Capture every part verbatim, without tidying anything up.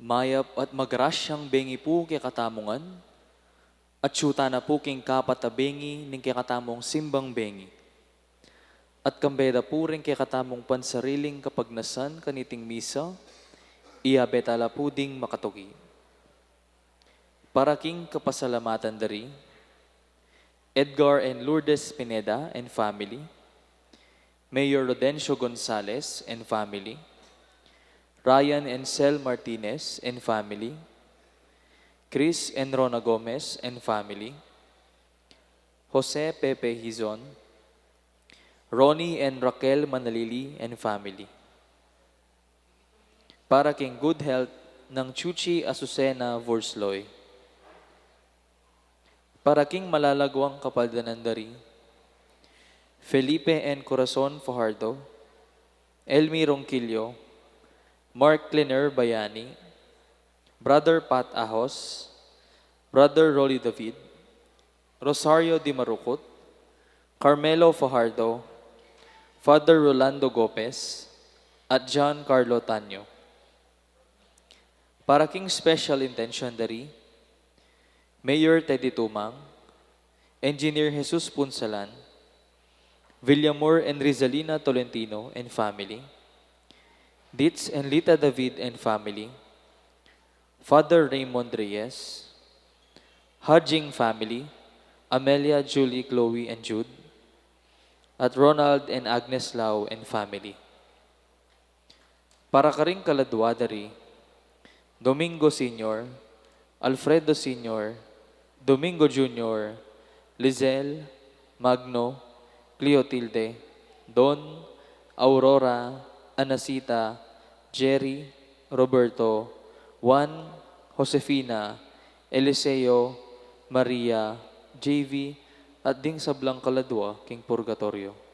Mayap at magrasyang bengi pu kekatamu ngan, at atyu tana pu king kapat a bengi ning kekatamung simbang bengi. At kambe da pu ring kekatamung pansariling kapagnasan kaniting misa, iyabe tala pu ding makatuki. Para king kapasalamatan da ri Edgar and Lourdes Pineda and family, Mayor Rodencio Gonzalez and family, Ryan and Sel Martinez and family, Chris and Rona Gomez and family, Jose Pepe Hizon, Ronnie and Raquel Manalili and family. Para king good health nang Chuchi Azucena Vorsloy. Para king malalaguang kapaldanan da ri Felipe and Corazon Fajardo, Elmi Ronquillo, Mark Cleaner Bayani, Brother Pat Ahos, Brother Rolly David, Rosario Di Marucut, Carmelo Fajardo, Father Rolando Gopez, at John Carlo Tanyo. Para king special intention da ri Mayor Teddy Tumang, Engineer Jesus Punsalan, Villamor and Rizalina Tolentino and family, Ditz and Lita David and family, Father Raymond Reyes, Hajing family, Amelia, Julie, Chloe, and Jude, at Ronald and Agnes Lau and family. Para karing kaladua da ri Domingo Senior, Alfredo Senior, Domingo Junior, Lizelle, Magno, Cleotilde, Don, Aurora, Anacita, Jerry, Roberto, Juan, Josefina, Eliseo, Maria, J V, at ding sablang kaladua king purgatoryo.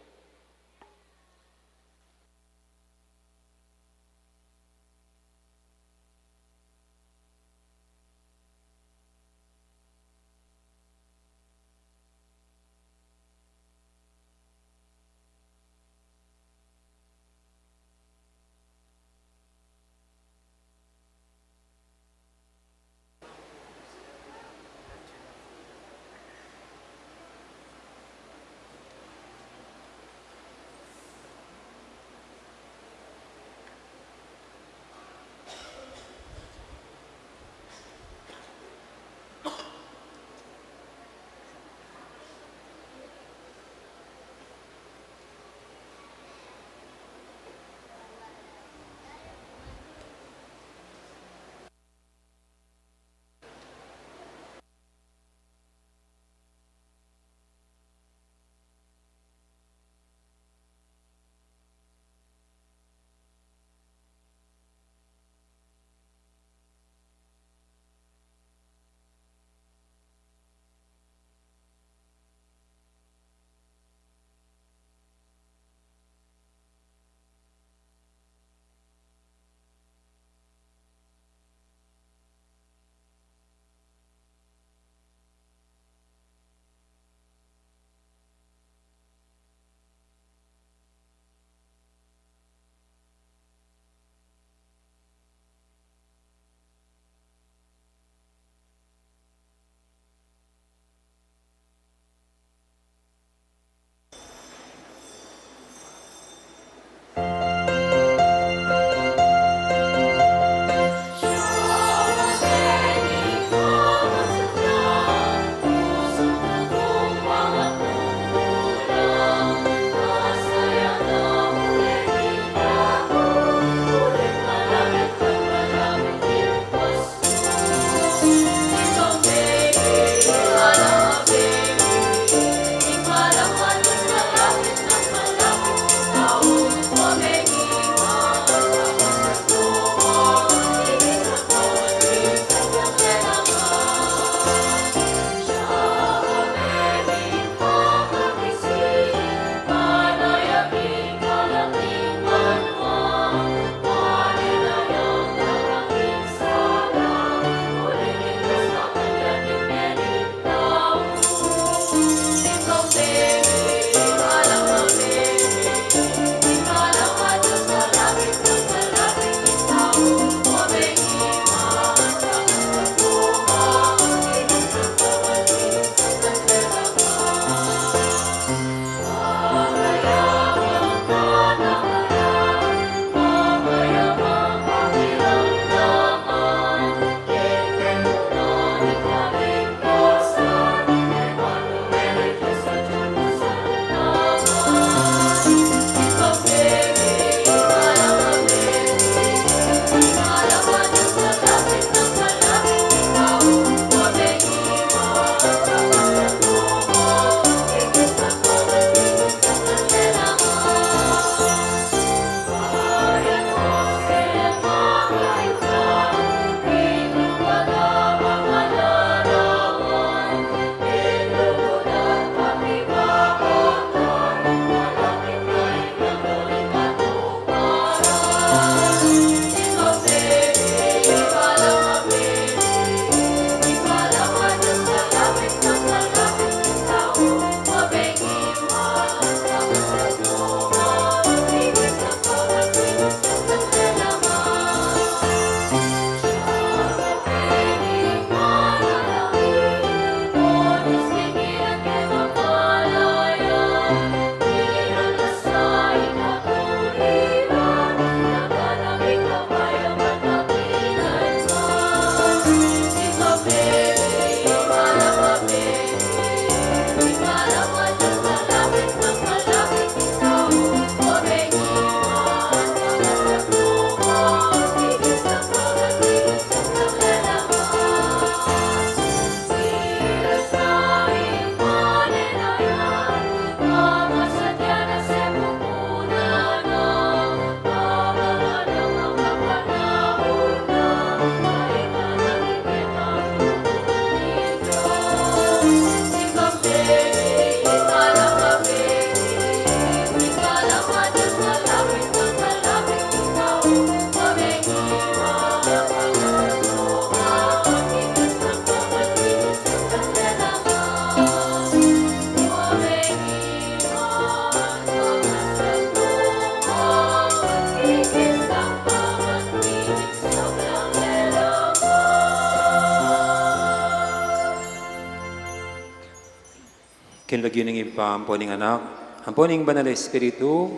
King lagyu ning Ibpa, ampo ning Anak, ampo ning Banal Espiritu.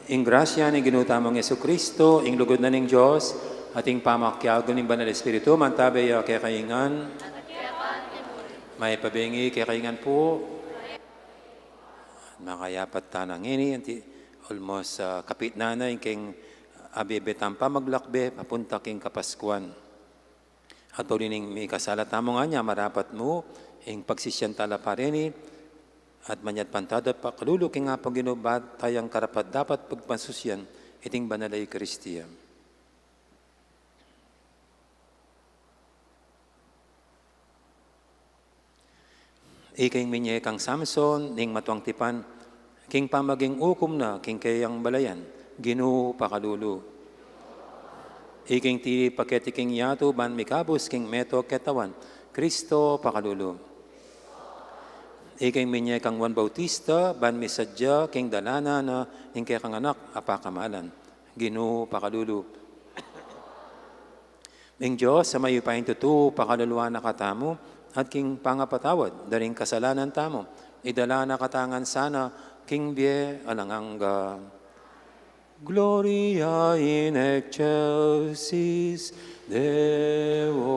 Ing grasya ning Ginu tamung Jesucristo, ing lugud na ning Dios, at ing pamakiabe ning Banal Espiritu, mantabe ya kekayu ngan. Mayap a bengi kekayu ngan pu. Makayapat tana ngeni, anti, almost, ah, kapit na na ing keng abebe tamung pamaglakbe papunta king Kapaskuan. At uli ning mikasala tamu ngan ya, marapat mu ing pagsisian tala pa reni, at manyad pantad at pakalulu king Apung Ginu, bat tayang karapat-dapat pagpasusian iting banal a Eukaristia. Ika ing minye kang Samson ning matuang tipan, king pamaging ukum na king keyang balayan, Ginu pakalulu. Ika ing tili paketi king yatu ban mikabus king meto ketawan, Kristo pakalulu. Ika ing minye kang Juan Bautista ban misadya king dalanan na ning kekang anak a pakamalan, Ginu pakalulu. Ing Dios a mayupayang tutu pakaluluan na katamu, at king pangapatawad da ring kasalanan tamu, idala na katamu ngan sana king bie alang angga. Gloria in excelsis Deo.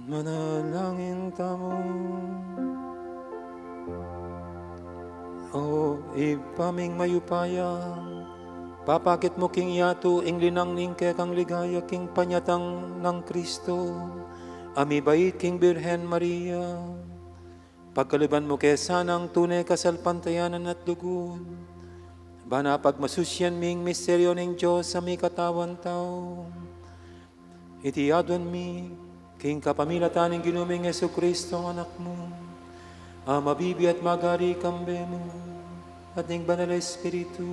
Manalangin tamu. O Ibpa ming mayupaya, papakit mu king yatu ing linang ning kekang ligaya king panyatang nang Kristo a mibait king Birhen Maria. Pagkaluban mu ke sanang tune kasalpantayanan at lugud, ban apagmasusian mi ing misteryu ning Dios a mikatawan tau. Iti aduan mi king kapamilatan ning Ginu ming Jesucristo, Anak mu, a mabibie at magari kambe mu at ning Banal a Espiritu,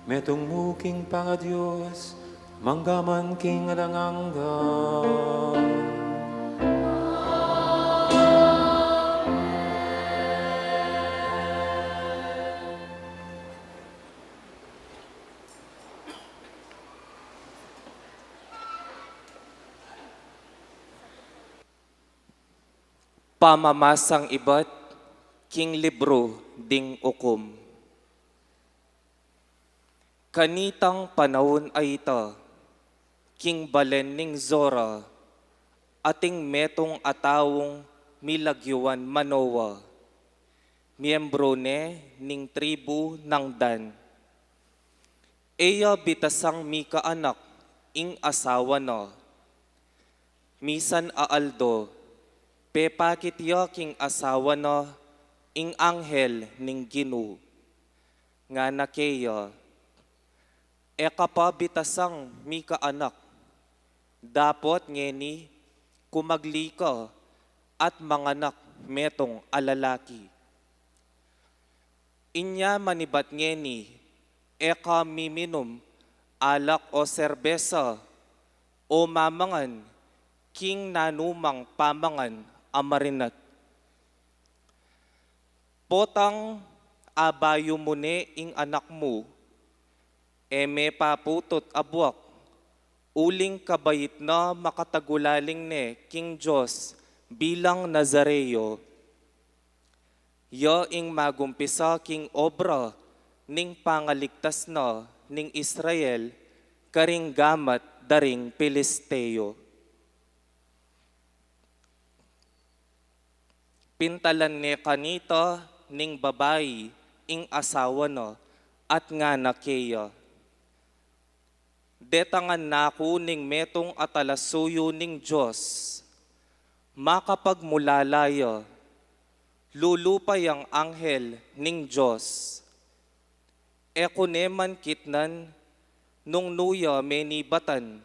metung mu king pangaDios, mangga man king alang angga. Pamamasang ibat king libru ding Ukum. Kanitang panaun a ita, king balen ning Zora, ating metung a taung milagyuan Manoa, miembru ne ning tribu nang Dan. E ya bitasang mikaanak ing asawa na. Misan a aldo, pepakit ya king asawa na ing anghel ning Ginu. Ngana keya, e ka pa bitasang mikaanak, dapot ngeni kumagli ka at manganak metung a lalaki. Inya manibat ngeni, e ka miminum alak o serbesa, o mamangan king nanumang pamangan a marinat. Potang abayu mu ne ing anak mu, e me paputut a buak, uling kabait na makatagulaling ne king Dios bilang Nazareo. Ya ing magumpisa king obra ning pangaligtas na ning Israel karing gamat da ring Filisteo. Pintalan ne kanita ning babai ing asawa na at ngana keya, "Detangan na ku ning metung a talasuyu ning Dios, makapagmulala ya, lulupa yang anghel ning Dios. E ku ne man kitnan nung nu ya menibatan,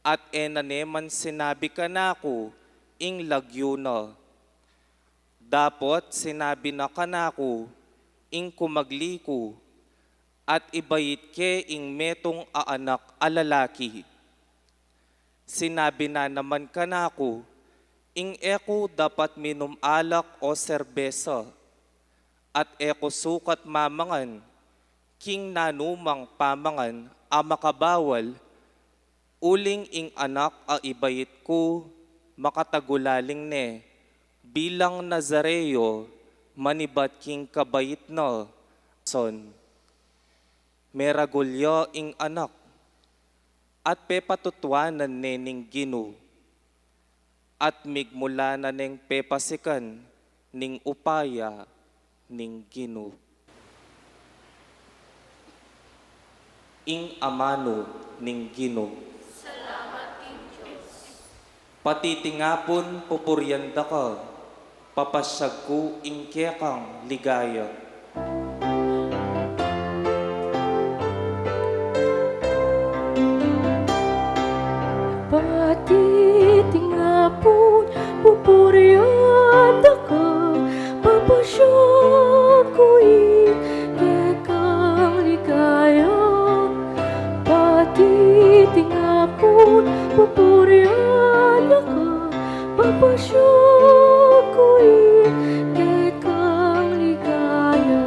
at e na ne man sinabi kanaku ing lagyu na. Dapot sinabi na kanaku ing kumagli ku, at ibait ke ing metung a anak a lalaki. Sinabi na naman kanaku ing e ku dapat minum alak o serbesa, at e ku sukat mamangan king nanumang pamangan a makabawal, uling ing anak a ibait ku makatagulaling ne bilang Nazareo manibat king kabait na." Son, meragul ya ing anak, at pepatutuanan ne ning Ginu, at migmula na neng pepasikan ning upaya ning Ginu. Ing amanu ning Ginu. Salamat king Dios. Patitingapun pupurian da ka, papasyag ku ing kekang ligaya. Patitingapun pupurian da ka, papasyag ku ing kekang ligaya. Patitingapun pupurian da ka, papasyag ku ing kekang ligaya.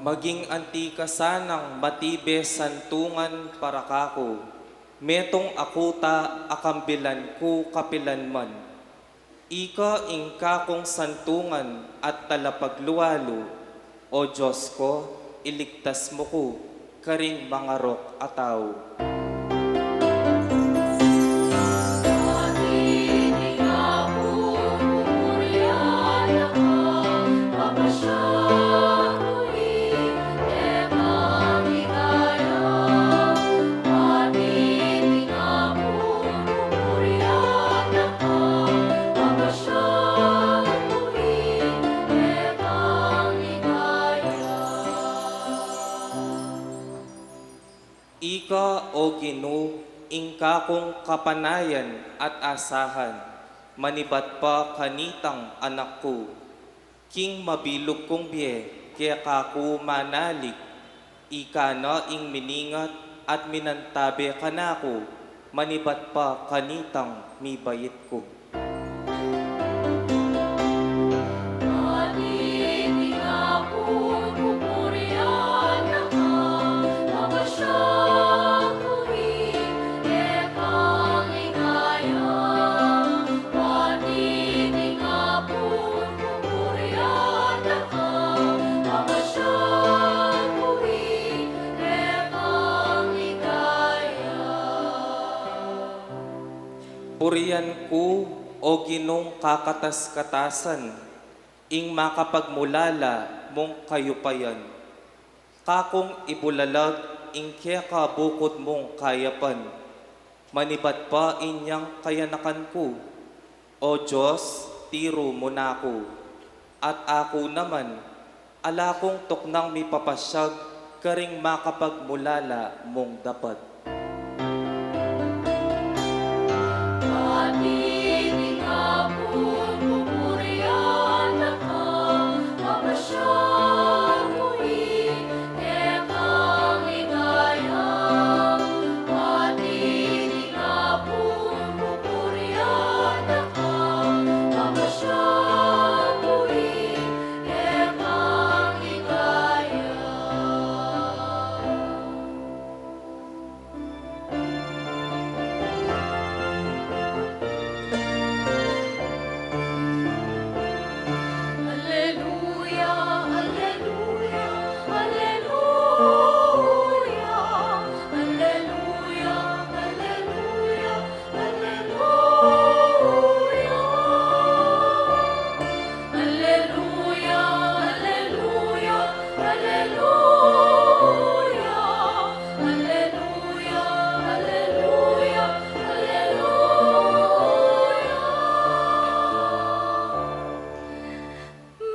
Maging anti ka sanang matibe santungan para kaku, metung a kuta a kambilan ku kapilanman. Ika ing kakung santungan at talapaglualu, O Dios ko, iligtas mu ku karing mangarok a tau. Ika, O Ginu, ing kakung kapanayan at asahan, manibat pa kanitang anak ku. King mabilug kung bie, keka ku manalig, ika na ing miningat at minantabe kanaku, manibat pa kanitang mibait ku. Purian ku, O Ginung kakatas-katasan, ing makapagmulala mung kayupayan. Kakung ibulalag ing keka bukud mung kayapan, manibat pa inyang kayanakan ku. O Dios, tiru mu na ku, at aku naman, ala kung tuknang mipapasyag karing makapagmulala mung dapat.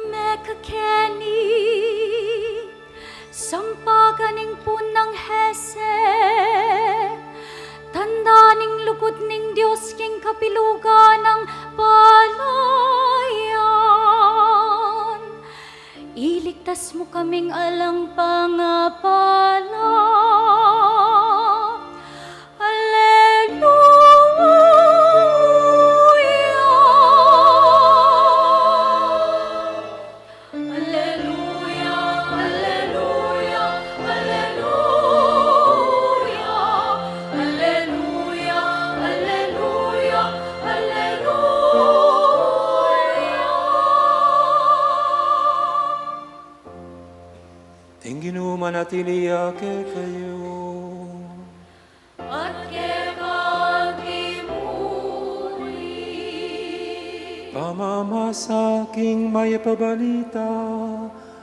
Mekakeni, sampagan ning pun nang Hesed, tanda ning lugud ning Dios king kapilugan nang palayan. Iligtas mu kaming alang pangapala. Alleluia. Alleluia, alleluia, alleluia. Alleluia, alleluia, alleluia. Ing Ginu manatili ya kekayu. At keka mu rin. Pamamasa king Mayap a Balita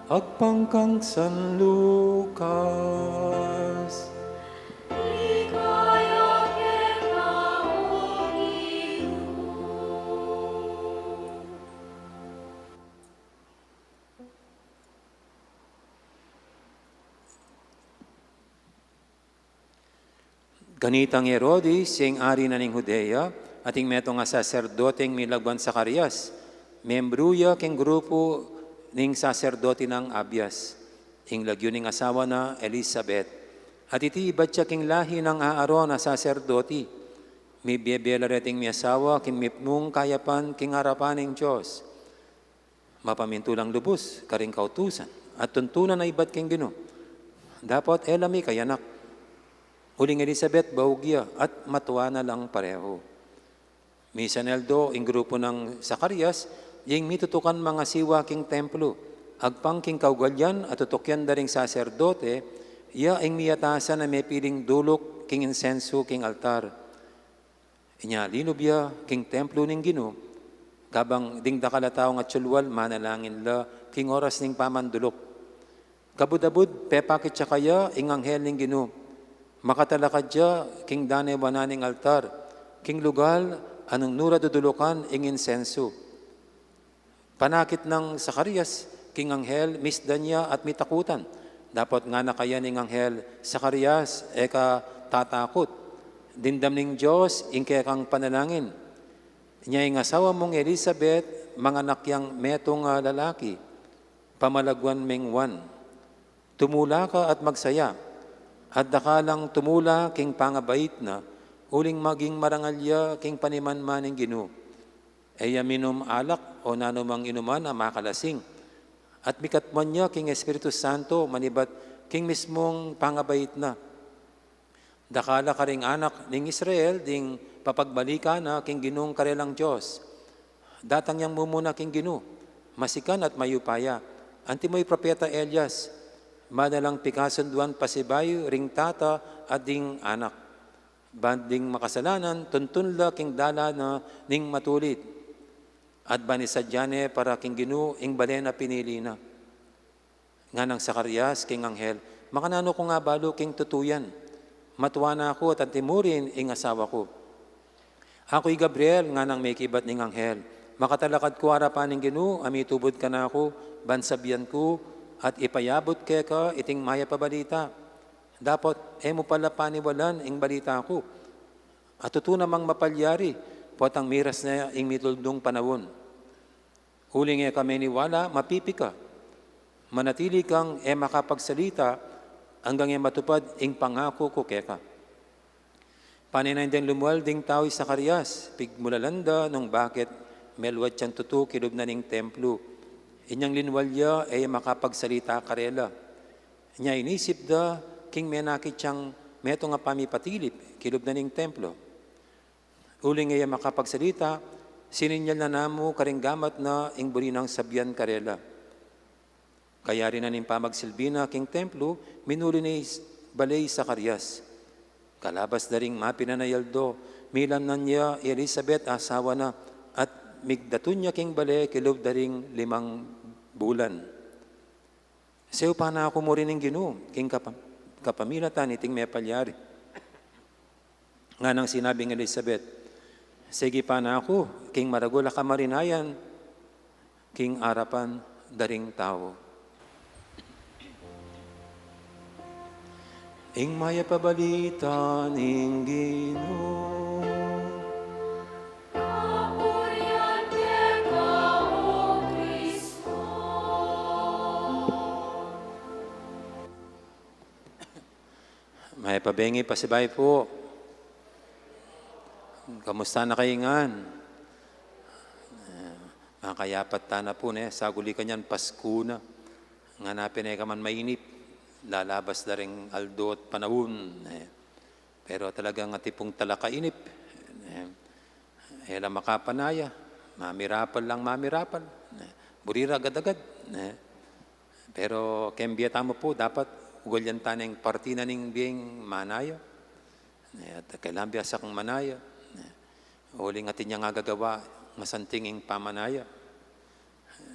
agpang kang San Lucas. Ligaya keka, O Ginu. Kanitang Herodes, ing ari na ning Judea, at ing metung a saserdoteng milagwan Zacarias, membru ya king grupu ning saserdote nang Abias. Ing lagyu ning asawa na Elisabet. At iti ibat ya king lahi nang Aaron a saserdote. Mibie-bie la reting miasawa king mipnung kayapan king arapan ning Dios. Mapamintulang lubus karing kautusan, at tuntunan a ibat king Ginu. Dapot e la mikayanak. Uling Elisabet baug ya, at matua na lang pareho. Misan aldo ing grupu nang Zacarias, ya ing mitutukan mangasiwa king templo. Agpang king kaugalian a tutukian da ring saserdote, ya ing miyatasan a mepiling duluk king insensu king altar. Inya linub ya king templo ning Ginu, kabang ding dakal a taung atsulwal manalangin la king oras ning pamanduluk. Kabud-abud pepakit ya kaya ing anghel ning Ginu. Makatalakad ya king daniwanan ning altar, king lugal a nung nu ra dudulukan ing insensu. Panakit nang Zacarias king anghel, misdan ya at mitakutan. Dapot ngana kaya ning anghel, "Zacarias, e ka tatakut. Dimdam ning Dios ing kekang panalangin. Inya ing asawa mung Elisabet, manganak yang metung a lalaki. Pamalagwan meng Juan. Tumula ka at magsaya, at dakal lang tumula king pangabait na, uling maging marangal ya king panimanman ning Ginu. E ya minum alak o nanumang inuman a makalasing. At mikatmuan ya king Espiritu Santo manibat king mismung pangabait na. Dakal la karing anak ning Israel ding papagbalikan na king Ginung karelang Dios. Datang yang mumuna king Ginu, masikan at mayupaya, antimo ing propeta Elias, manalang pikasunduan pasibayu ring tata at ding anak. Ban ding makasalanan, tuntun la king dalan na ning matulid. At ban isadia ne para king Ginu ing balen a pinili na." Nganang Zacarias king anghel, Makananu ku nga balu king tutu yan? Matua na ku at anti mu rin ing asawa ku. Aku i Gabriel, nganang mekibat ning anghel. Makatalakad ku arapan ning Ginu a mitubud kanaku, ban sabian ku at ipayabut keka iting mayap a balita. Dapot e mu pala paniwalan ing balita ku. At tutu namang mapalyari, potang miras na ing mitudlung panaun. Uling e ka meniwala, mapipi ka. Manatili kang e makapagsalita anggang e matupad ing pangaku ku keka. Pane na indeng lumual ding tau i Zacarias, pigmulalan da nung bakit meluad yang tutu kilub na ning templo. Inyang linual ya e ya makapagsalita karela. Nya inisip da king menakit yang metung a pamipatilip kilub na ning templo. Uling e ya makapagsalita, sininyal na namu karing gamat na ing buri nang sabian karela. Kayari na ning pamagsilbi na king templo, minuli ne i s-, bale i Zacarias. Kalabas da ring mapilan a aldo, milamnan ya i Elizabet asawa na, at migdatun ya king bale kilub da ring limang bulan. Seupan na ku mu rin ning Ginu, king kapa-, kapamilatan iting mepalyari. Nganang sinabi nang Elizabet, sige pa na ku king maragul a kamarinayan king arapan da ring tau. Ing mayap a balita ning Ginu. Kapurian keka, O Kristo. Mayap a bengi, pasibayu pu. Kamusta na kayu ngan? Eh, makayapat tana pu, ne? Saguli kanyan Pasku na. Nganang pin e ka man mainip, lalabas da ring aldo at panaun, ne? Pero talagang atin pung talakainip, ne? E la makapanaya, mamirapal lang mamirapal, ne? Buri ra agad-agad, ne? Pero keng bie tamu pu, dapat ugalian tana ing parti na ning bieng manaya, ne? At kailangan biasa kang manaya, ne? Uling atin yang agagawa, masanting ing pamanaya,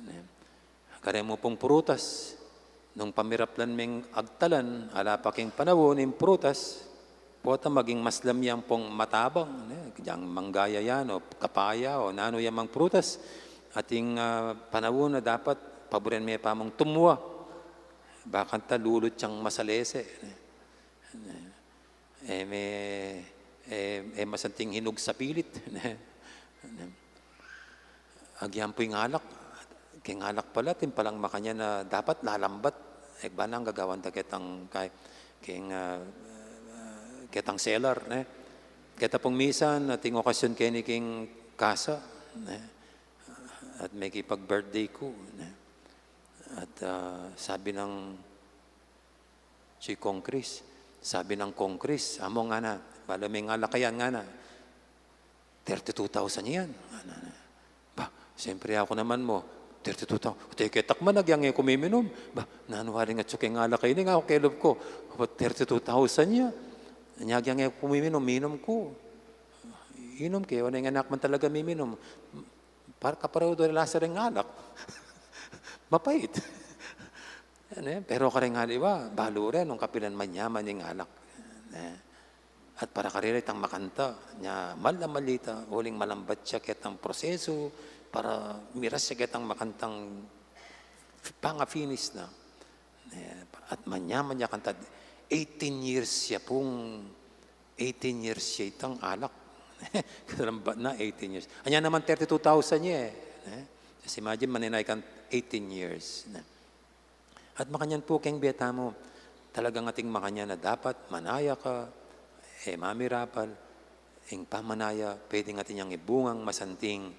ne? Kareng mu pung prutas, nung pamiraplan meng agtalan, ala pa king panaun ing prutas, pota maging mas lamyang pung matabang, ne? Yang manggaya yan, o kapaya, o nanu yang mang prutas, ating, ah, panaun na dapat paburen me pa mung tumua. Bakanta lulut yang masalese, ne? E me, e, e masanting hinug sapilit. Agyang pu ing alak. Keng alak pala, atin palang makanyan na dapat lalambat. E ba nang gagawan da ketang kay, keng, ah, ketang cellar, ne? Keta pung misan, atin okasyon keni king kasa, ne? At mekipag-birthday ku, ne? At, ah, sabi nang si Kong Chris. Sabi nang Kong Chris, "Among," ngana, "balu meng alak yan?" ngana. "Thirty-two thousand yan," ngana. Ba, siyempre aku naman mu, "Thirty-two thousand? Teke, takman, agyang e ku miminum." Ba, nanu wari ngan atsu keng alak ini, ngaku keng lub ku. "Ba, thirty-two thousand ya? Nya agyang e ku miminum, minum ku." Inum ke, o neng anak man talaga miminum. Para kapareho da ring lasa ring alak. Mapait. Yan, e. Pero kareng aliwa, balu re nung kapilan manyaman ing alak. E. At para karela itang makanta, nya mal na mal ita, uling malambat ya ketang prosesu, para miras ya ketang makantang panga-finish na. E, at manyaman ya kanta, eighteen years ya pung Eighteen years ya itang alak. Kalambat na, eighteen years. Anya naman thirty-two thousand ya, e. E, just imagine, maninaya kang eighteen years, ne? At makanyan pu keng bie tamu, talagang ating makanyan na dapat manaya ka, e mamirapal, ing pamanaya, pwedeng atin yang ibungang masanting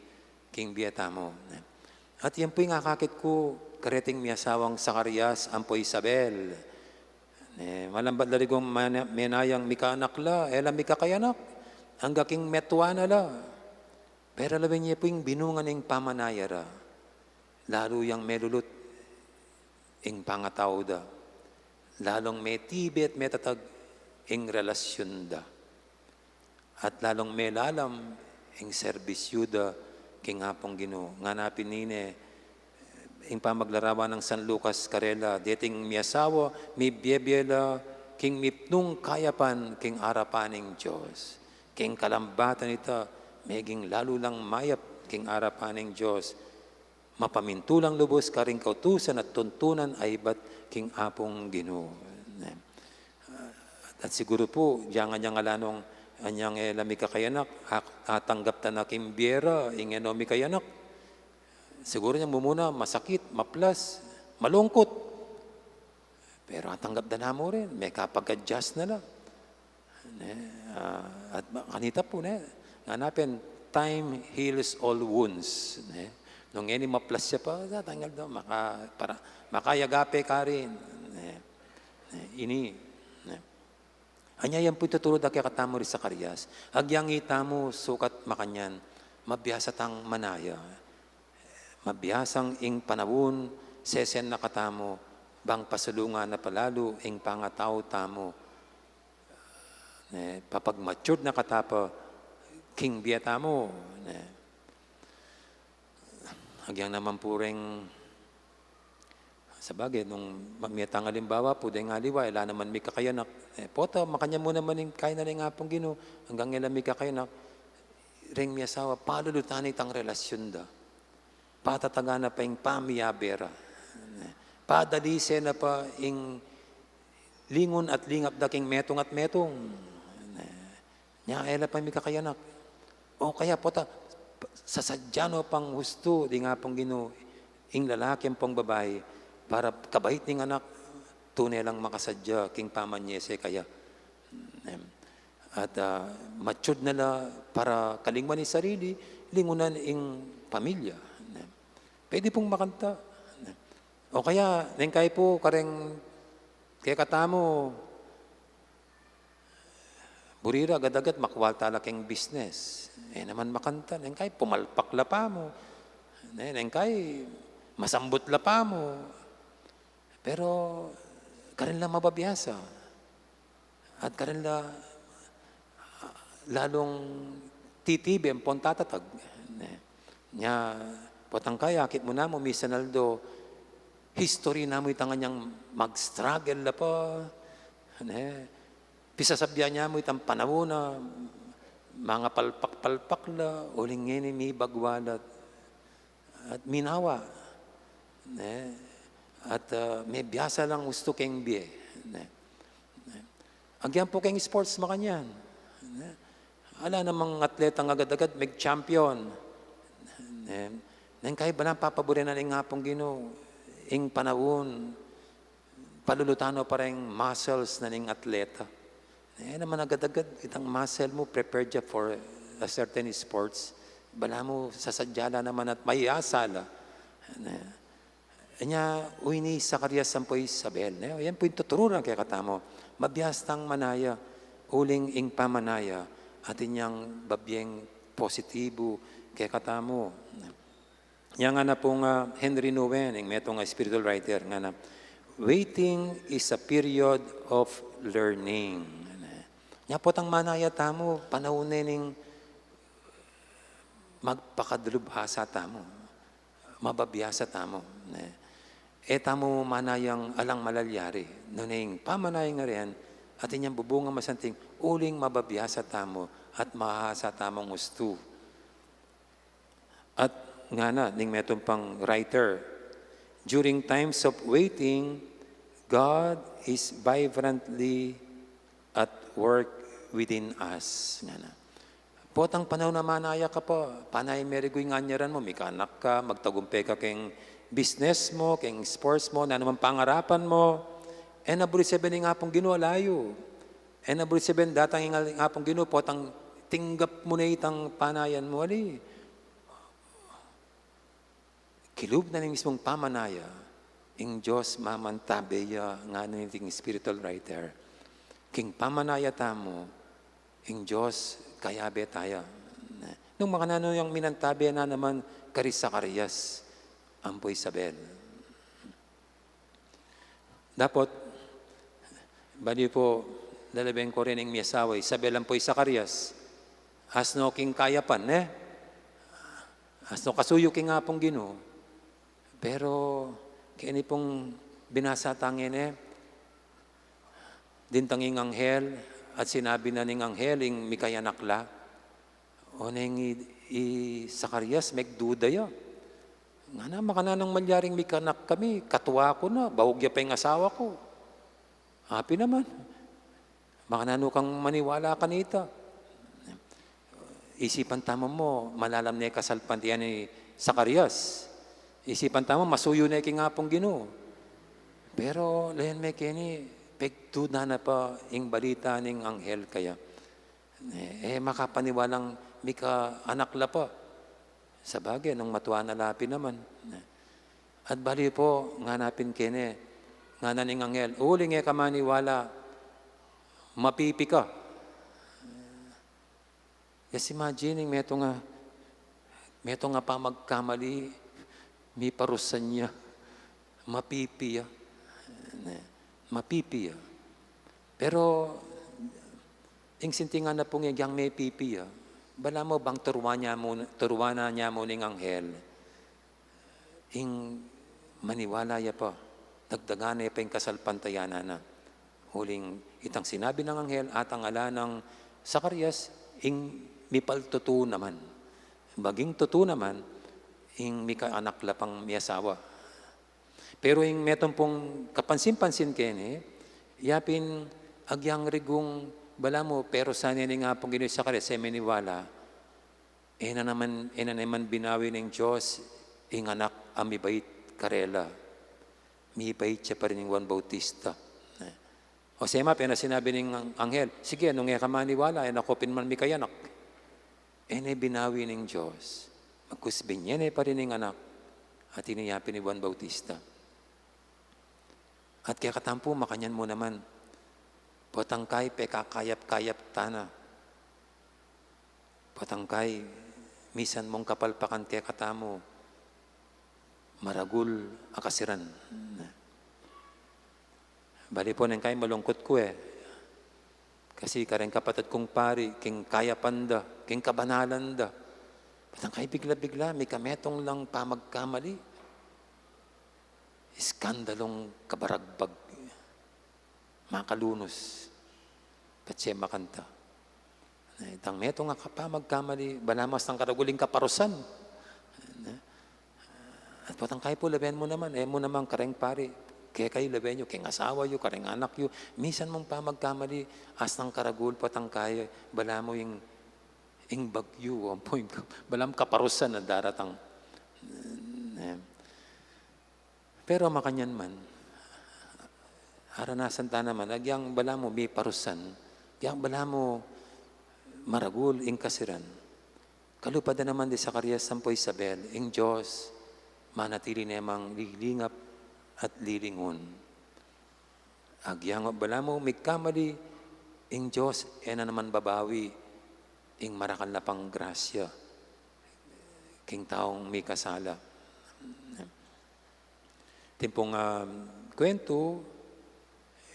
keng bie tamu, ne? At yan pu ing akakit ku kareting miasawang Zacarias ampo Isabel. E, malambat la rigong mana-, menayang mikaanak la, e la mikakayanak, angga king metua na la. Pero lawen ye pu ing binunga ning pamanaya ra, lalu yang melulut ing pangatau da, lalung metibe at metatag ing relasyun da. At lalung melalam ing serbisyu da king Apung Ginu. Ngana pin nine, Ing pamaglarawan nang San Lucas karela, deting miasawa, mibie-bie la king mipnung kayapan king arapan ning Dios. King kalambatan ita, meging lalu lang mayap king arapan ning Dios. Mapamintulang lubus karing kautusan at tuntunan a ibat king Apung Ginu. At siguru pu, diyang anyang ala nung anyang e la mikakayanak, a-, atanggap ta na king bie ra ing e no mikayanak. Siguru nyang mumuna, masakit, maplas, malungkut. Pero atanggap da na mu rin, mekapag-adjust na la. Ne? Ah, at ma-, kanita pu, ne? Ngana pin, time heals all wounds. Ne? Nung e ne maplas ya pa, tatanggal da, maka-, para, makayagape karin. Ne? Ne? Ini, ne? Anya yan pu ing tuturu da kekatamu ri Zacarias. Agyang itamu sukat makanyan, mabiasa tang manaya. Mabiasang ing panaun, sesen na katamu, bang pasulungan na pa lalu ing pangatau tamu. Ne, papag-matured na kata pa king bie tamu. Ne. Agyang naman pu reng, sabagay, nung ma-, miatang alimbawa pu, deng aliwa, ala naman mikakayanak. E, pota, makanyan mu naman ing kayna ning Apung Ginu, anggang e la mikakayanak, reng miasawa, palulutan ne itang relasyun da. Patatagan na pa ing pamiyabe ra. Padalise na pa ing lingun at lingap da king metung at metung. Nya, e la pa mikakayanak. O kaya pota, sasadya no pang hustu, deng Apung Ginu, ing lalaki ampong babai, para kabait ning anak, tune lang makasadya king pamanyese kaya. Em, at, ah, matured na la para kalingwan ing sarili, lingunan ing pamilya. Em, pwede pung makanta. Em, o kaya, neng kai pu, kareng kekatamu, buri ra agad-agad makwalta la keng business. E naman makanta, neng kai pumalpak la pamu. Ne, neng kai masambut la pamu. Pero karin la mababiasa. At karin la, ah, lalung titibe ampong tatatag. Ne. Nya, potang kai, akit mu namu, misan aldo, history namu itang anyang mag-struggle la pa. Ne. Pisasabyan ya mu itang panaun a mangapalpak-palpak la, uling ngeni mibagwa la at minawa. Ne? At, ah, mebiasa lang ustu keng bie. Ne? Ne? Agyang pu keng sports makanyan. Ne? Ala namang atletang agad-agad meg-champion. Ne? Neng kai balamu papaburen na ning Apung Ginu ing panaun, palulutan no pa reng muscles na ning atleta. E naman agad-agad itang muscle mu prepared ya for a certain sports. Balamu sasadya la naman at mayasa la. Ne? Nya, uling i Zacarias ampo i Isabel, ne? Yan pu ing tuturu da kekatamu. Mabiasa tang manaya, uling ing pamanaya, atin yang babieng positibu kekatamu. Yang ngana pung, ah, Henri Nouwen, ing metung a spiritual writer, ngana, "Waiting is a period of learning." Nya potang manaya tamu, panaun ne ning magpakadulubhasa tamu, mababiasa tamu, ne? E tamu manayang alang malalyari, nune ing pamanayang ngeni, atin yang bubunga masanting, uling mababiasa tamu, at mahasa tamung ustu. At ngana ning metung pang writer, "During times of waiting, God is vibrantly at work within us." Ngana. Potang panaun a manaya ka pa, panay merigu ing anyaran mu, mikanak ka, magtagumpe ka keng business mu, keng sports mu, nanu mang pangarapan mu, e na buri sabian ning Apung Ginu, ala yu. E na buri sabian datang ing Apung Ginu, potang tinggap mu ne itang panayan mu, ali. Kilub na ning mismung pamanaya, ing Dios mamantabe ya, ngana ning spiritual writer. King pamanaya tamu, ing Dios kayabe taya. Nung makananu yang minantabe na naman kari Zacarias ampo Isabel. Dapot, bali pu, lalaben ko rin ing miasawa, Isabel ampo i Zacarias. Asno king kayapan, ne? Asno kasuyu king Apung Ginu. Pero keni pung binasa tang ini, dintang ing anghel at sinabi na ning anghel ing mikayanak la. O neng i, i Zacarias, megduda ya. Ngana, makananu nang malyaring mikanak kami, katua ku na, baug ya pa ing asawa ku. Api naman. Makananu kang maniwala kanita? Isipan tamu mu, malalam ne kasalpantayanan ni Zacarias. Isipan tamu, masuyu ne king Apung Ginu. Pero lawen me keni, pegduda na pa ing balita ning anghel kaya. E, e makapaniwalang mikaanak la pa. Sabagay, nung matua na la pin naman. At bali pu, ngana pin keni, ngana ning anghel, uling e ka maniwala, mapipi ka. Just imagine, metung a, metung a pamagkamali, miparusan ya, mapipi ya. Ne, mapipi ya. Pero ing sintingan na pung agyang mepipi ya, balamu bang turuan ya mu, turuan na ya mu ning anghel ing maniwala ya pa, dagdagan ne pa ing kasalpantayanan na. Uling itang sinabi nang anghel, atang ala nang Zacarias, ing mipaltutu naman. Maging tutu naman, ing mikaanak la pang miasawa. Pero ing metung pung kapansin-pansin keni, yapin agyang rigung balamu, pero sana ning Apung Ginu i Zacarias e maniwala, e na naman, e na naman binawi ning Dios ing anak a mibait karela. Mibait ya pa rin ing Juan Bautista. O sema, pin sinabi ning anghel, sige, nung e ka maniwala, e na ko pin man mikayanak. E ne binawi ning Dios. Magkus binye ne pa rin ing anak. At ini yapin i Juan Bautista. At kekatamu pu, makanyan mu naman. Potang kai, pekakayap-kayap tana. Potang kai, misan mung kapalpakan kekatamu, maragul a kasiran. Bali pu, neng kai, malungkut ku e. Kasi kareng kapatad kung pari, king kayapan da, king kabanalan da, potang kai bigla-bigla mikametung lang pamagkamali. Iskandalung kabaragbag, makalunus, patse makanta. Itang metung a kapamagkamali, balamu astang karagul ing kaparusan. At potang kai pu, lawen mu naman, e mu naman kareng pari, kekayu lawen yu, keng asawa yu, kareng anak yu, misan mung pamagkamali, astang karagul, potang kai, balamu ing, ing bagyu, o pu ing, balamu kaparusan a daratang. E. Pero makanyan man, aranasan ta naman, agyang balamu miparusan, agyang balamu maragul ing kasiran. Kalupa da naman di Zacarias ampo Isabel, ing Dios manatili ne mang lilingap at lilingun. Agyang balamu migkamali, ing Dios e na naman babawi ing marakal na pang grasya king taung mikasala. Timpung, ah, kwentu,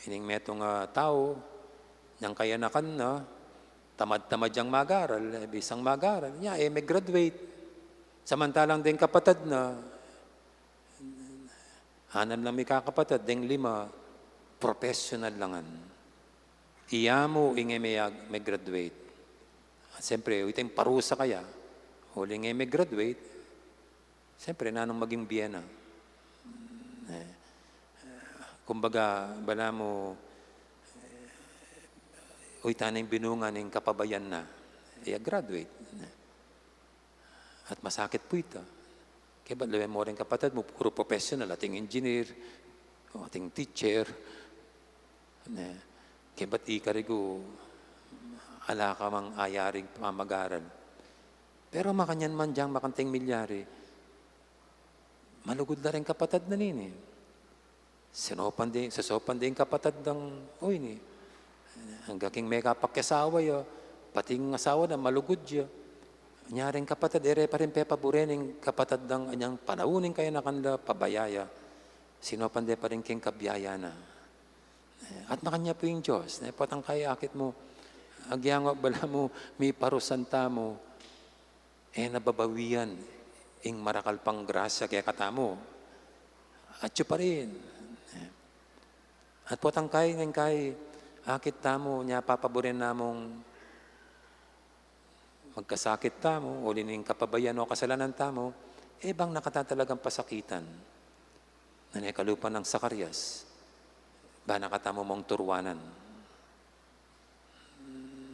ining metung a tau, nyang kayanakan na, tamad-tamad yang mag-aral, e bisang mag-aral, nya e me-graduate. Samantalang deng kapatad na, anam lang mikakapatad, deng lima, professional la ngan. Iya mu ing e me-, me-graduate. At siyempre, ita ing parusa kaya, uling e me-graduate, siyempre, nanung maging bie na? E, kumbaga, balamu, e, ita na ing binunga ning kapabayan na, e, graduate. At masakit pu ita. Kaya ba't lawen mu reng kapatad mu, puro professional, ating engineer, o ating teacher, ne? Kaya ba't ika rigu, ala ka mang ayaring pamag-aral? Pero makanyan man, dyang makanting milyari, malugud la reng kapatad na nini. Sinopan de, sasopan de ing kapatad dang, uy, ni, angga king mekapakyasawa ya, pati ing asawa na malugud ya. Nya reng kapatad, e re pa rin pepaburen ing kapatad dang anyang panaun ing kayanakan la, pabaya ya. Sinopan de pa rin king kabyayan na. E, at makanyan pu ing Dios, ne, potang kai akit mu, agyang balamu miparusan tamu, e na babawian ing marakal pang grasya kekatamu. Atyu pa rin. At potang kai, neng kai, akit tamu, nya papaburen namung magkasakit tamu, uli ning kapabayaan o kasalanan tamu, e bang na kata talagang pasakitan? Nune kalupa nang Zacarias, ba na katamu mung turuanan?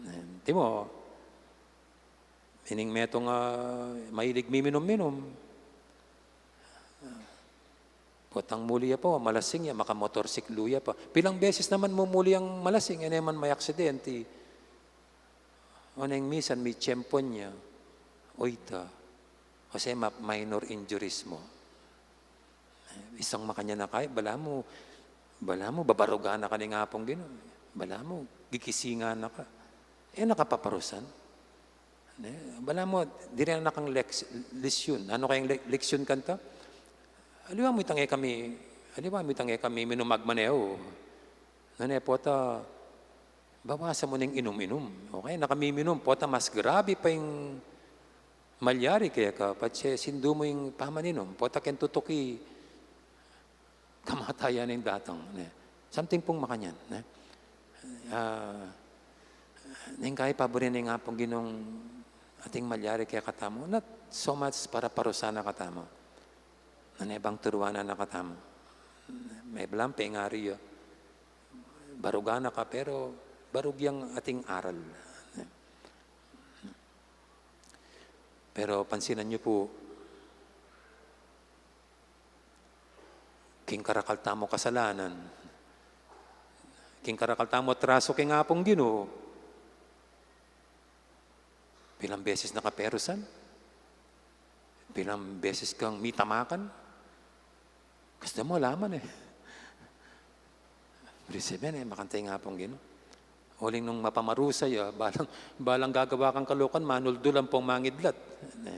Antimo, ining metung, ah, mailig miminum-minum. Potang muli ya pa, malasing ya, makamotorsiklu ya pa. Pilang beses naman mumuli yang malasing, e ne man mai-aksidenti. O neng misan mitiyempuan ya, o ita, o sa ma-, minor injuries mu. Isang makanyan a kai, balamu, balamu, babarugan na ka ning Apung Ginu. Balamu, gigisingan na ka. E na ka paparusan. Ne? Balamu, diri na kang leks-, leksyon. Nanu kayang le-, leksyon kanta? Aliwa mu itang e kami, aliwa mu itang e kami minum magmaneho. Nune pota, bawasan mu neng inum-inum. O kaya nakamiminum, pota mas grabe pa ing malyari keka, patse sindu mu ing pamaninum, pota keng tutuki, kamatayan ing datang, ne? Something pung makanyan, ne? Ah, neng kai paburen ning Apung Ginung ating malyari kekatamu, not so much para parusan na katamu. Nune bang turuanan na katamu. Meblang pengari ya. Barugan na ka, pero barug yang ating aral. Pero pansinan yu pu, king karakal tamu kasalanan, king karakal tamu atraso king Apung Ginu, pilang beses na ka perusan? Pilang beses kang mitamakan? Kasta mu, ala man e. Ibig sabihin, e makanta ing Apung Ginu. Uling nung mapamarusa ya, balang, balang gagawa kang kalokan, manuldulan pung mangidlat. Ne?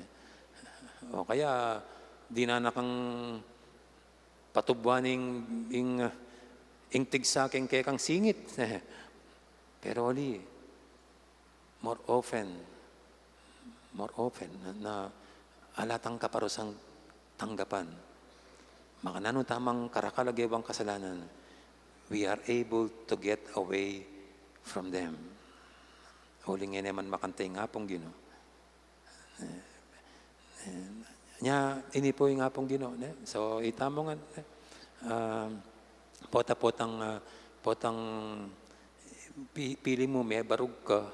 O kaya, dinan na kang patubuan ing, ing, ing tigsa keng kekang singit. Pero uli, more often, more often, na, na ala tang kaparusang tanggapan. Makananu tamang karakal a gewang kasalanan, we are able to get away from them. Uling e ne man makanta ing Apung Ginu. Eh, eh, nya, ini pu ing Apung Ginu, ne? So, itamu ngan, ne? Ah, pota-potang, ah, potang pi-, pili mu, mebarug ka,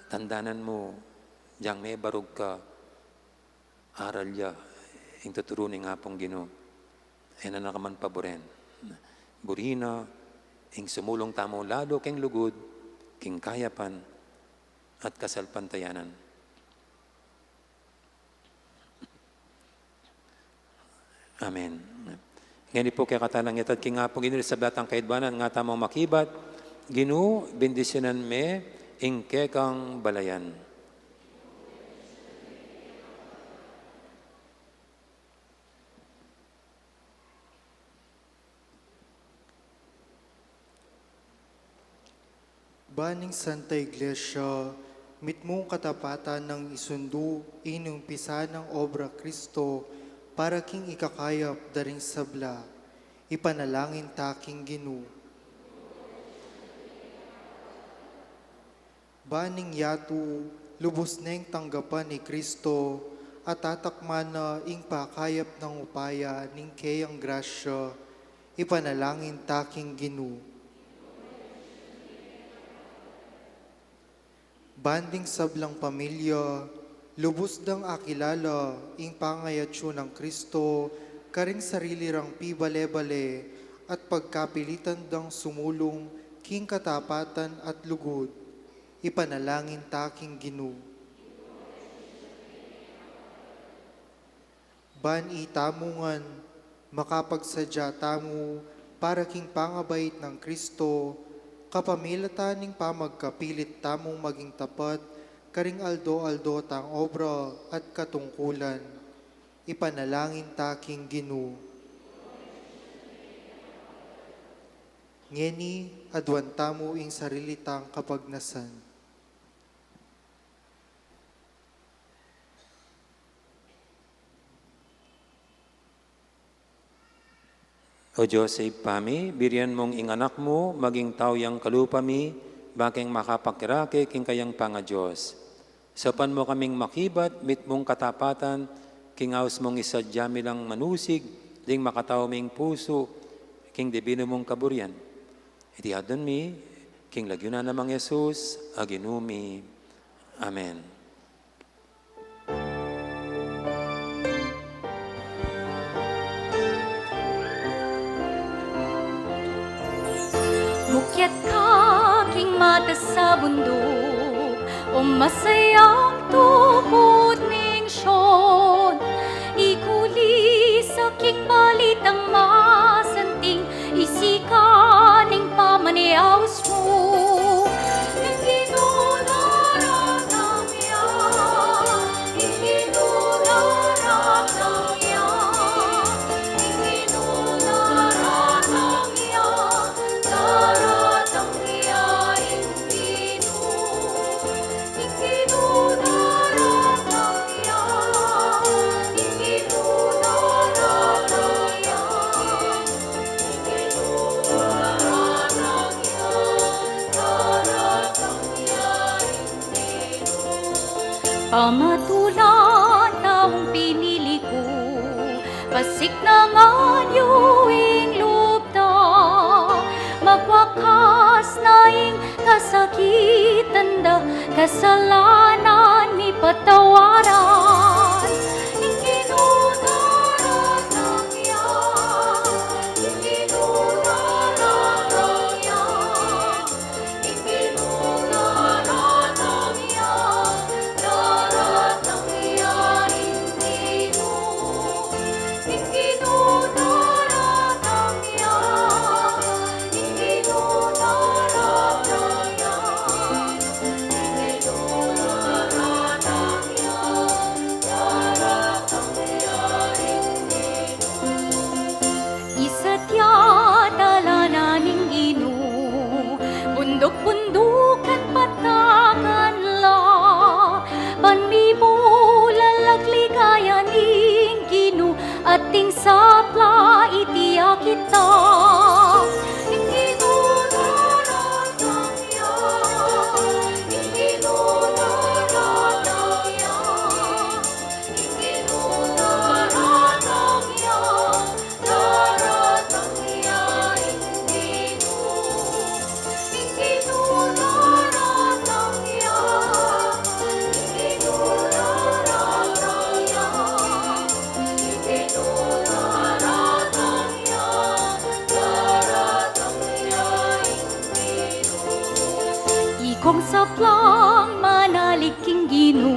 tandanan mu, jang mebarug ka, aral ya ing tuturu ning Apung Ginu. E na na ka man paburen. Buri na ing sumulung tamu lalu king lugud, king kayapan, at kasalpantayanan. Amen. Ngeni pu kekatamu lang itad king Apung Ginu ing sablang kaidwanan, nga tamu makibat, Ginu, bendisyunan me ing kekang balayan. Ban ing Santa Iglesia, mitmung katapatan nang isundu ing inumpisan nang obra Kristo para king ikakayap da ring sabla. Ipanalangin ta king Ginu. Ban ing yatu lubus neng tanggapan i Kristo, at tatakman na ing pakayap nang upaya ning keyang grasya, ipanalangin ta king Ginu. Ban ding sablang pamilya, lubus dang akilala ing pangayatsu nang Kristo karing sarili rang pibale-bale at pagkapilitan dang sumulung king katapatan at lugud, ipanalangin ta king Ginu. Ban itamu ngan makapagsadya tamu para king pangabait nang Kristo, kapamilatan ning pamagkapilit tamung maging tapat karing aldo-aldo tang obra at katungkulan, ipanalangin ta king Ginu. Ngeni, aduan tamu ing sarili tang kapagnasan. O Dios, Ibpa mi, birian mung ing Anak mu maging tau yang kalupa mi, ba keng makapakirake king kayang pangaDios. Saupan mu kaming makibat mitmung katapatan, king aus mung isadya mi lang manusig ding makatau ming pusu king dibinu mung kaburian. Iti adwan mi king lagyu na nang Jesus a Ginu mi. Amen. Mukyat ka king matas a bunduk, o masayang tupud ning Sion. Ikulis ka king balitang masanting, isikan ing pamaniaus mu. Ing Ginu daratang ya, ing Ginu daratang ya, ing Ginu daratang ya, daratang ya ing Ginu. Ing Ginu daratang ya, ing Ginu daratang ya, ing Ginu daratang ya, daratang ya ing Ginu. Pamatulan taung pinili ku, pasiknangan yu ing lub da, magwakas na ing kasakitan da, kasalanan mi patawaran. Ing Ginu daratang ya, ing Ginu daratang ya, ing Ginu daratang ya, daratang ya ing Ginu. Ing Ginu daratang ya, ing Ginu daratang ya, ing Ginu daratang ya, daratang ya ing Ginu. Isadya da la na ning Ginu bunduk-bundukan, patakan la, ban mibulalag ligaya ning Ginu, atin sapla iti akit da. Ing Ginu daratang ya, ing Ginu daratang ya, ing Ginu daratang ya, daratang ya ing Ginu. Ing Ginu daratang ya, ing Ginu daratang ya, ing Ginu daratang ya, daratang ya ing Ginu. Ikong saplang manalig king Ginu,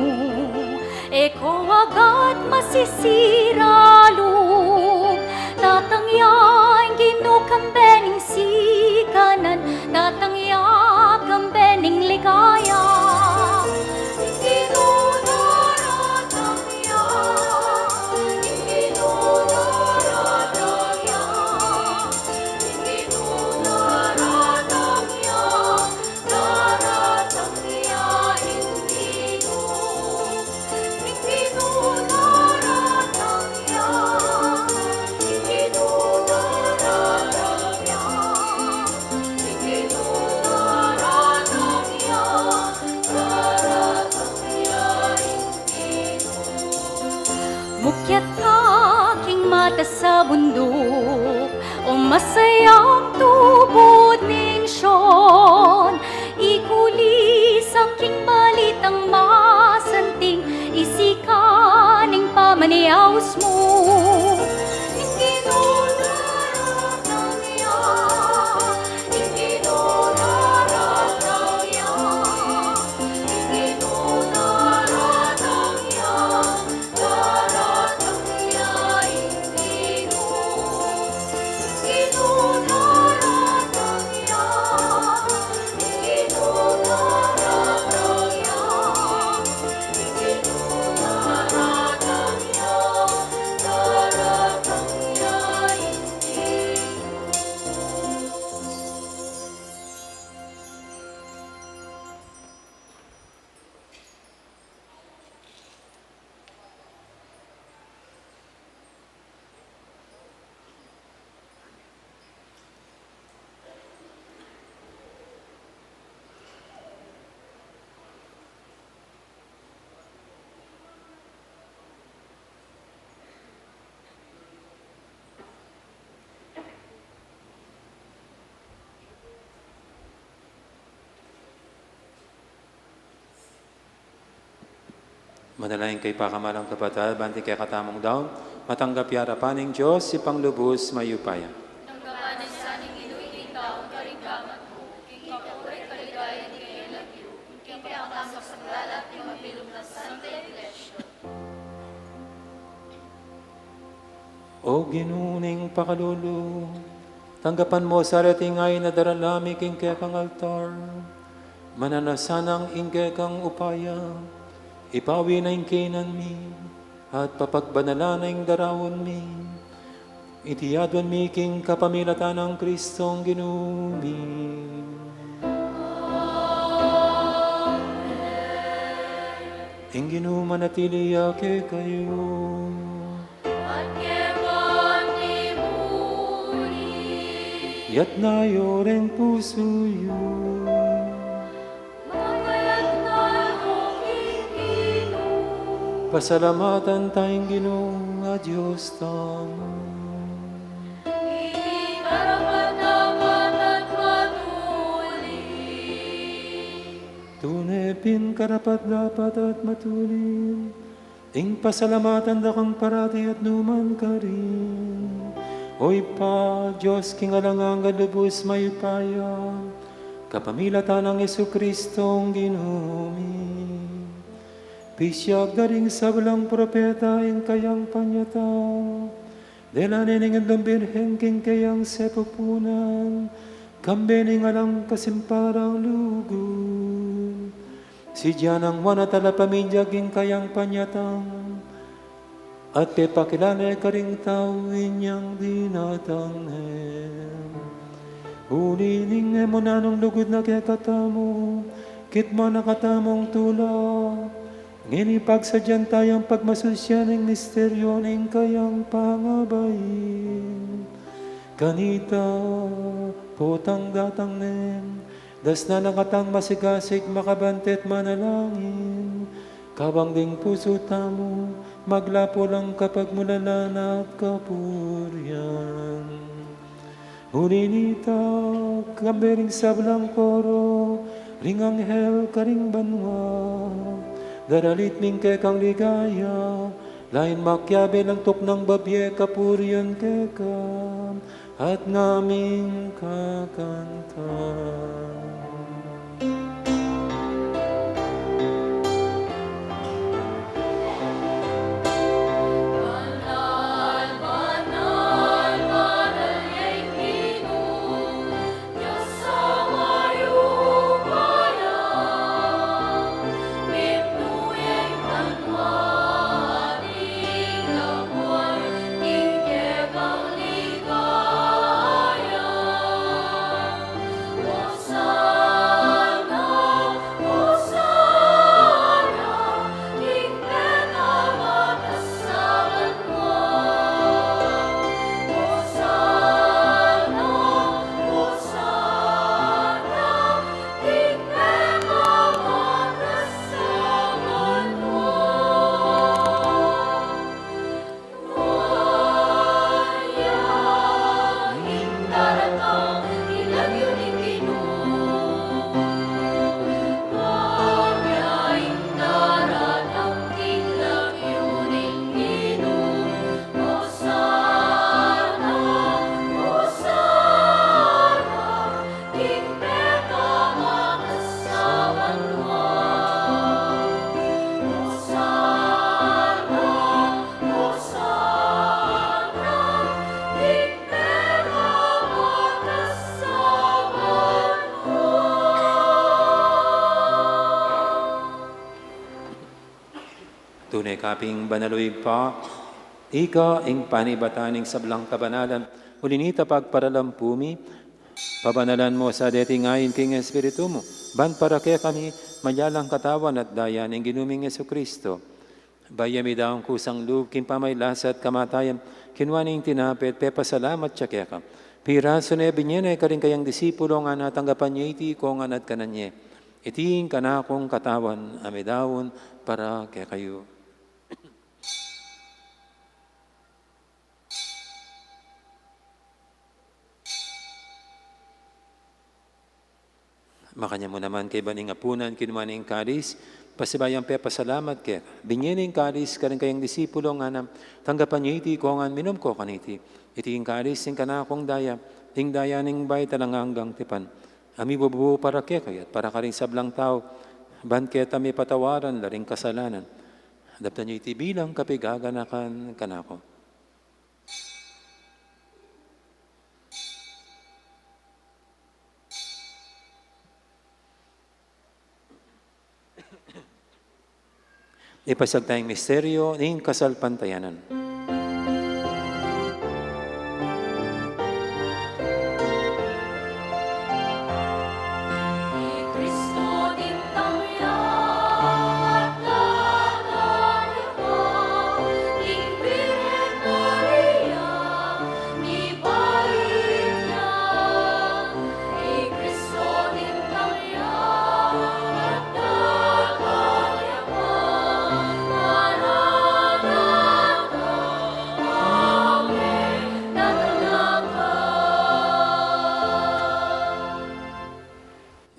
e ko agad masisira lub. Datang ya ing Ginu kambe ning sikanan, datang ya kambe ning ligaya. Ing Ginu daratang ya, ing Ginu daratang ya, ing Ginu daratang ya, daratang ya ing Ginu. Ing Ginu daratang ya, ing Ginu daratang ya, ing Ginu daratang ya, daratang ya ing Ginu. Mukyat ka king matas a bunduk, o masayang tupud ning Sion. Ikulis ka king balitang masanting, isikan ing pamaniaus mu. Ing Ginu daratang ya, ing Ginu daratang ya, ing Ginu daratang ya, daratang ya ing Ginu. Ing Ginu daratang ya, ing Ginu daratang ya, ing Ginu daratang ya, Manalangin kayu, pakamalan kung kapatad, ban ing kekatamung daun matanggap ya arapan ning Dios, Ibpang lubus mayupaya. Tanggapan na sa ning Ginu ing daun karing gamat mu, king kapurian at kaligayan ning kayang lagyu, king kekatamung kapaglalang king mabilug nang Santa Iglesia. O Ginu ning pakalulu, tanggapan mu sa reting ain a daralan mi king kekang altar. Mananu sanang ing kekang upaya, ipawi na ing kainan mi, at papagbanalan na ing daraun mi. Iti adwan mi king kapamilatan nang Kristong Ginu mi. Ing Ginu manatili ya kekayu. At keka mu rin. Iyatas yu ring pusu yu. Makayatas na king Ginu. Pasalamatan taya ing Ginu a Dios tamu. Iti karapat-dapat at matulin. Tune pin karapat-dapat at matulin ing pasalamatan da kang parati at nukarin man karin, O Ibpa, Dios king alang angga, lubus mayupaya, kapamilatan nang Jesucristong Ginu mi. Pisiag da ring sablang propeta ing kayang panyatang, dela ne ning Indung Birhen king kayang sepupunan, kambe ning alang kasimparang lugud. Sidya nang wana talapamindya king kayang panyatang, at pepakilala ne karing tau inyang dinatang ne. Uli ning e mu nanung lugud na kekatamu, kitmuan na katamung tula, ngeni pagsadyan tayang pagmasusyan ing misteryu ning kayang pangabain. Kanita, potang datang ne, dasnan na katang masigasig, makabantang manalangin, kabang ding pusu tamu maglapu lang kapagmulalan at kapurian. Uli nita, kambe ring sablang koro ring anghel karing banua, daralit mi ing kekang ligaya, lain makiabe lang tuknang babie kapurian keka, at ngaming kakanta. Tune ka pin banal, o Ibpa, ika ing panibatan ning sablang kabanalan. Uli nita, pagparalampu mi, pabanalan mu sa deting ain king Espiritu mu, ban para kekami maging katawan at daya ning Ginu ming Jesucristo. Bayu ya midaun kusang lub king pamagkasakit at kamatayan, kinua ne ing tinape, pepasalamat ya keka, pirasu ne, binie ne karing kayang disipulo, ngana, tanggapan ye iti kongan at kanan ye. Iti ing kanakung katawan a midaun para kekayu. Makanyan mu naman, kaybat ning apunan, kinua ne ing kalis, Pasibayu yang pepasalamat keka, binie ne ing kalis karing kayang disipulo, ngana, tanggapan ye iti ikayu ngan, minum kayu kaniti. Iti ing kalis ning kanakung daya, ing daya ning bayu at alang anggang tipan, a mibubu para kekayu at para karing sablang tau, ban kanita mapatawaran la ring kasalanan. Daptan ye iti bilang kapaganakan kanaku. Ipasiag taya ing misteryu ning kasalpantayanan.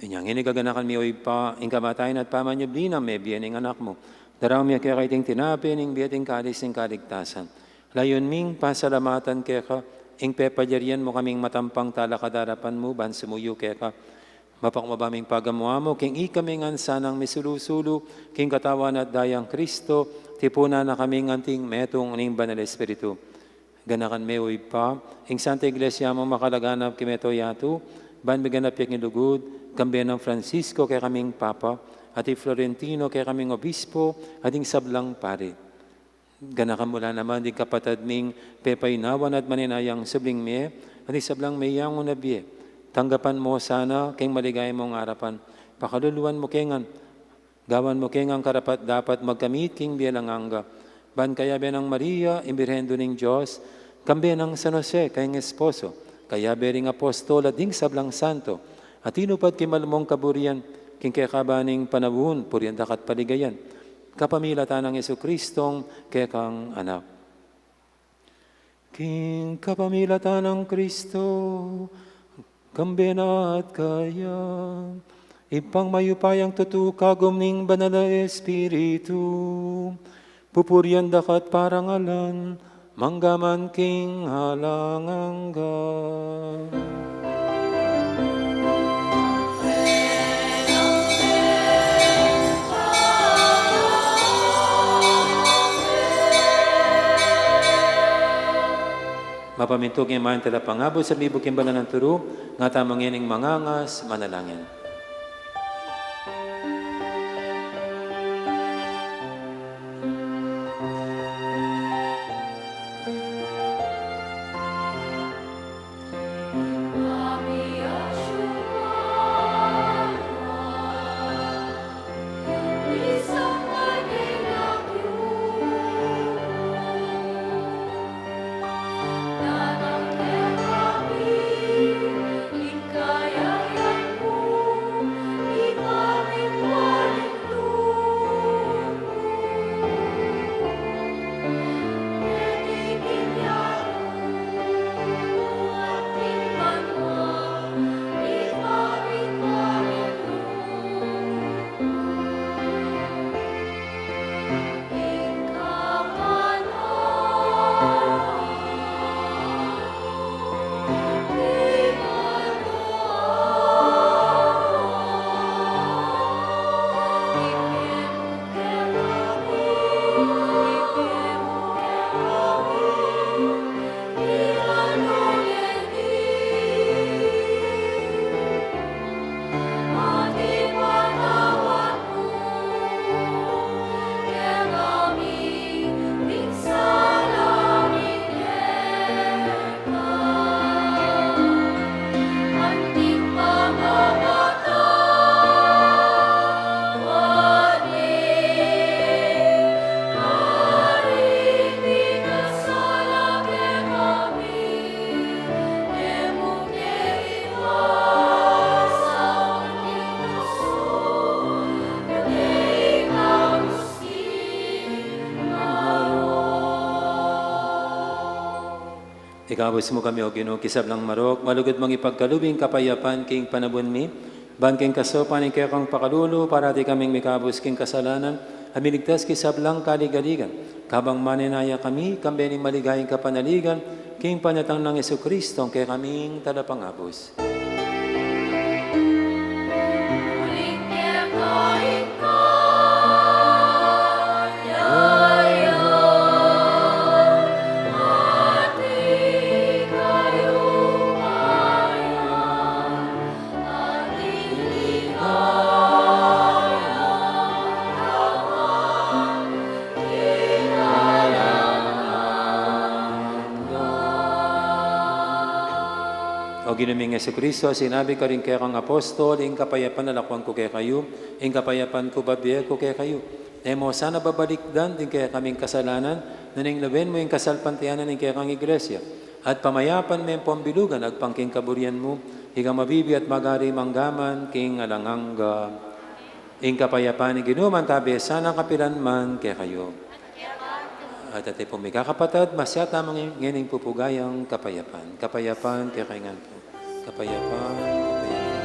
Inya ngeni gaganakan mi, o Ibpa, ing kamatayan at pamanyubli nang mebie ning Anak mu. Daraun mi keka iting tinape ning bie at ing kalis ning kaligtasan. Layun ming pasalamatan keka ing pepalyarian mu kaming matampang talakad king arapan mu ban sumuyu keka. Mapakumbaba ming pagamu-amu king ikami ngan sanang misulu-sulu king katawan at dayang Kristo, tipunan na kaming anting metung ning Banal Espiritu. Ganakan me, o Ibpa, ing Santa Iglesia mung makalaganap king mabilug a yatu, ban miganap ya king lugud, kambe nang Francisco kekaming Papa, at i Florentino kekaming Obispo, at ding sablang pari. Ganakan mu la naman ding kapatad ming pepaynawan at maninayang subling mie, at ding sablang meyangu na bie. Tanggapan mu la sana king maligaya mung arapan, pakaluluan mu ke ngan, gawan mu ke ngan karapat-dapat magkamit king bie alang angga. Ban kayabe nang Maria, ing Birhen Indu ning Dios, kambe nang San Jose, kayang esposo, kayabe ring apostol at ding sablang santo, a tinupad king mal mung kaburian, king kekaban ning panaun, purian da ka at paligayan, kapamilatan nang Jesucristong kekang Anak. King kapamilatan nang Kristo, kambe na at kaya, Ibpang mayupayang tutu, kagum ning Banal a Espiritu, pupurian da ka at parangalan, mangga man king alang angga. Mapamintug ing Ama, ing Talapangabus, a mibuk king banal a turu, ngatamu ngening mangangas, manalangin. Ikabus mu kami, O Ginu, king sablang marok, malugud mung ipagkalub ing kapayapan king panaun mi, Ban king kasaupan ning kekang pakalulu, parati kaming mikabus king kasalanan, at miligtas king sablang kaligaligan. Kabang manenaya kami, kambe ning maligayang kapanaligan, king panatang nang Jesucristo, ing kekaming talapangabus. O Ginu ming Jesucristo, sinabi mu karing kekang apostol, ing kapayapan lakwan ku kekayu, ing kapayapan ku bibie ku kekayu. E mu sana babalikdan ding kekaming kasalanan, nune lawen mu ing kasalpantayanan ning kekang Iglesia. At pamayapan me pambilugan agpang king kaburian mu, ika a mabibie at magari mangga man king alang angga. Ing kapayapan ning Ginu manatili sana kapilan man kekayu. At atin pung mikakapatad, masyata mangingeni ing pupugayang kapayapan. Kapayapan kekayu ngan pu. Kapayapan, kapayapan.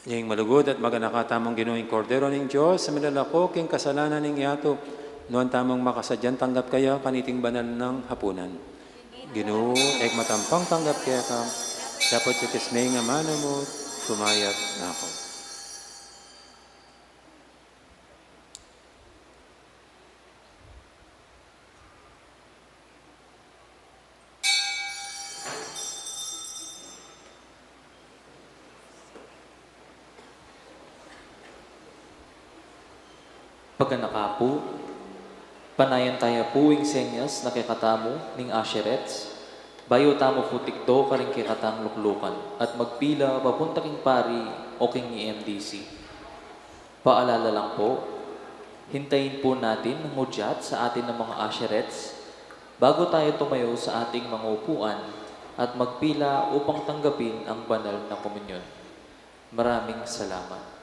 Ing malugud at maganaka tamung Ginu, ing Kordero ning Dios, a milalako king kasalanan ning yatu, nuan tamung makasadyang tanggap kaya kaniting banal nang hapunan. Ginu, e ku matampang tanggap keka, dapot sikis me ing amanu mu, sumayap na ku. Paganaka pu, panayan taya pu ing senyas na kekatamu ning usherettes, bayu tamu pu tikdo karing kekatang luklukan, at magpila papunta king pari o king E M D C. Paalala lang po, hintayin po natin ang hudyat sa atin ng mga usherettes bago tayo tumayo sa ating mga upuan at magpila upang tanggapin ang banal na komunyon. Maraming salamat.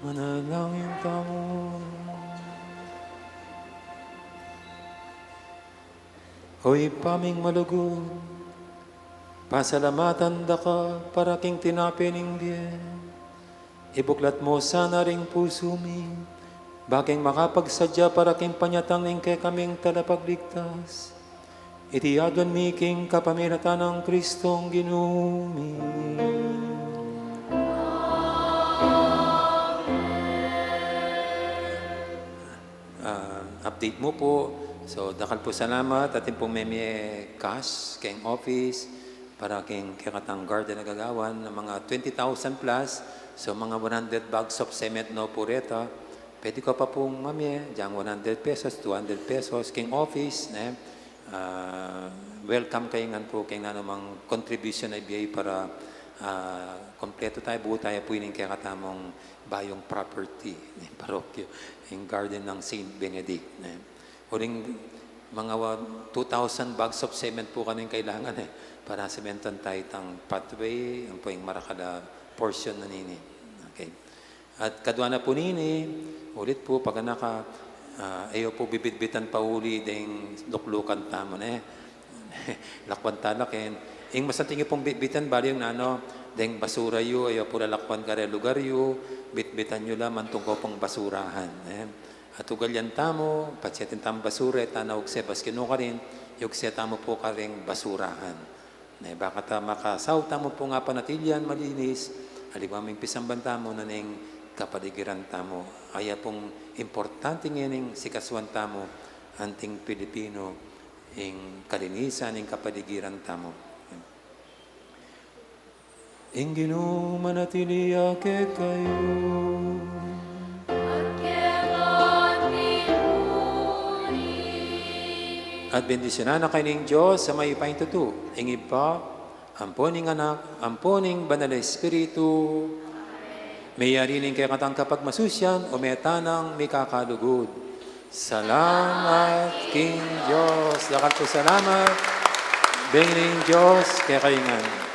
Manalangin tamu. O Ibpa ming malugud, pasalamatan da ka para king tinape ning bie. Ibuklat mu sana ring pusu mi, ba king makapagsadya para king panyatang ning kekaming Talapagligtas. Iti adwan mi king kapamilatan nang Kristong Ginu mi. Ah, update mu pu. So, dakal pu salamat. Atin pung memie cash keng office para keng kekatang garden a gagawan, mga twenty thousand plus. So, mga one hundred bags of cement no pu reta. Pwede ka pa pung mamie dyang one hundred pesos, two hundred pesos keng office, ne? Ah, welcome kayu ngan pu keng nanumang contribution a ibie para, ah, kompleto tamu, buo tamu pu ining kekatamung bayung property ning parokya, ing garden nang Saint Benedict, ne? Uling mga wa-, two thousand bags of cement pu kanu ing kailangan, e, para sementan tamu itang pathway, ampo ing marakal a portion na nini. Okay. At kadua na pu nini, ulit pu, pag anaka, ah, e yu pu bibitbitan pauli deng luklukan tamu, ne? Lakwan tala ken. Ing masanting yu pung bitbitan, balu ing nanu, deng basura yu, e yu pu lalakwan kareng lugar yu, bitbitan yu la mantung ko pung basurahan, ne? At ugalian tamu, patsetin tamung basura, e ta na ugse baskin nukarin, yugse tamu pu kareng basurahan. Ne, ba kata makasaup tamu pung apanatilian malinis, aliwa ming pisamban tamu na ning kapaligiran tamu. Aya pung importante ngening sikasuan tamu, anting Pilipino, ing kalinisan ning kapaligiran tamu. Ing Ginu manatili ya kekayu. At bendisyunan na kayu ning Dios a mayupaya king tutu, ing Ibpa, ampo ning Anak, ampo ning Banal a Espiritu. Meyari ning kekatang kapagmasusian, ume ta nang mikakalugud. Salamat king Dios. Dakal pung salamat. Bengi ning Dios kekayu ngan.